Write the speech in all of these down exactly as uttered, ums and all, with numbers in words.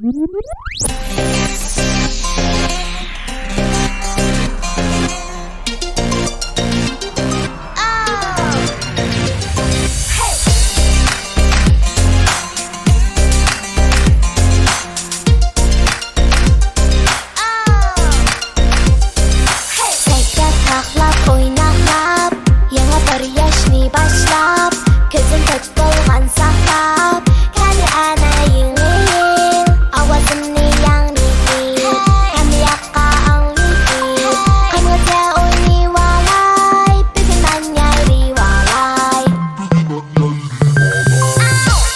سەكرەپ، تاقلاپ، ئويناقلاپ، يېڭى بىر ياشنى باشلاپ، كۆزۈم تۆت بولغان ساقلاپ، كەلدى ئەنە يېڭى يىل. ئاۋازىمنى ياڭرىتىپ، ھەممە ياققا ئاڭلىتىپ، قانغىچە ئوينىۋالاي، بۈگۈن مەن يايرىۋالاي.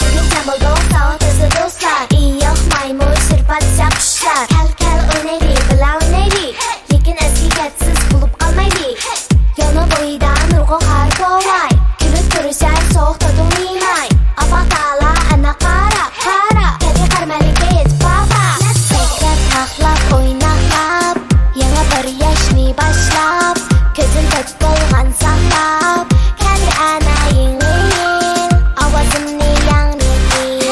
بۈگۈن جامالدۇق ساۋاق تېزى دوستلار، ئېيىق، مايمۇن، شىرپانچا، قۇشلار. كەل، كەل، ئوينايلى، بىللە ئوينايلى. لېكىن ئەسكى كەتسىز بولۇپ قالمايلى. يولنىڭ بويىدا نۇرغۇن خار بوۋاي، كۈلۈپ كۆرۈشەر سوغۇقتا توڭلىماي. ئاپاق تالا ئەنە قارا، قارا، كەلدى قارىمەلىككە يېتىپ بابا. سەكرەپ، تاقلاپ، ئويناقلاپ، يېڭى بىر ياشنى باشلاپ، كۆزۈم تۆت بولغان ساقلاپ، كەلدى ئەنە يېڭى يىل. ئاۋازىمنى ياڭرىتىپ،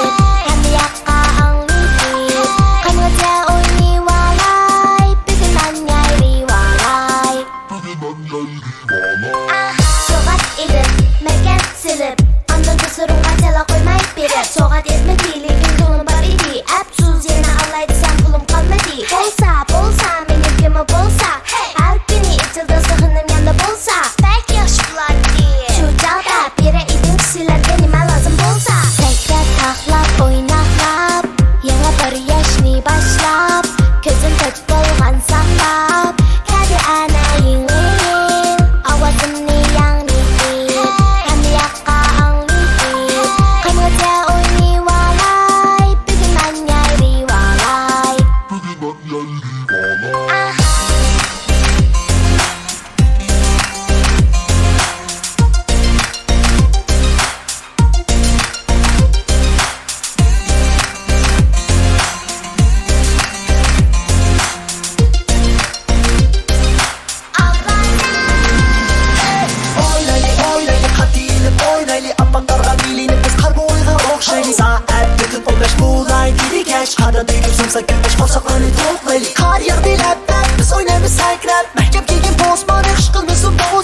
ھەممە ياققا ئاڭلىتىپ، قانغىچە ئوينىۋالاي، بۈگۈن مەن يايرىۋالاي. بۈگۈن مەن يايرىۋالاي. ئاھ، سوغات ئېلىپ، مەكەن سېلىپ، ئاندىن دوستلىرىمغا چالا قويماي بېرىپ، سوغات ئېلىپمۇ تىلىگىن كۆڭلۈم بار ئىدى، ئەپسۇس، يەنە ئالاي دېسەم پۇلۇم قالمىدى. بولسا، بولسا، مېنىڭكىمۇ بولسا، ھەر كۈنى ئېچىلدى سېغىنىم ياندا بولسا، بەك ياخشى بولاتتى. شۇ چاغدا بېرەر ئىدىم كىشىلەرگە نېمە لازىم بولسا. سەكرەپ، تاقلاپ، ئويناقلاپ، يېڭى بىر ياشنى باشلاپ، كۆزۈم تۆت بولغان ساقلاپ، كەلدى ئەنە يېڭى يىل. ئاۋازىمنى ياڭرىتىپ، ھەممە ياققا ئاڭلىتىپ، قانغىچە ئوينىۋالاي، بۈگۈن مەن يايرىۋالاي. بۈگۈن مەن يايرىۋالاي. ئاھ. ئوينايلى، ئوينايلى، قاتىلىپ ئوينايلى، ئاپپاق قارغا بىلىنىپ بىز قارا بوۋايغا ئوخشايلى. سائەت بىردىن ئون بەش بولاي دېدى كەچ، قادا دېگۈم سومسا كۆپەش، قورساقلارنى توقلايلى. قار ياغدى لەپ-لەپ، بىز ئوينايمىز سەكرەپ، مەھكەم كىيگەن پوسمانى خۇش قىلمىسۇن بوۋاي.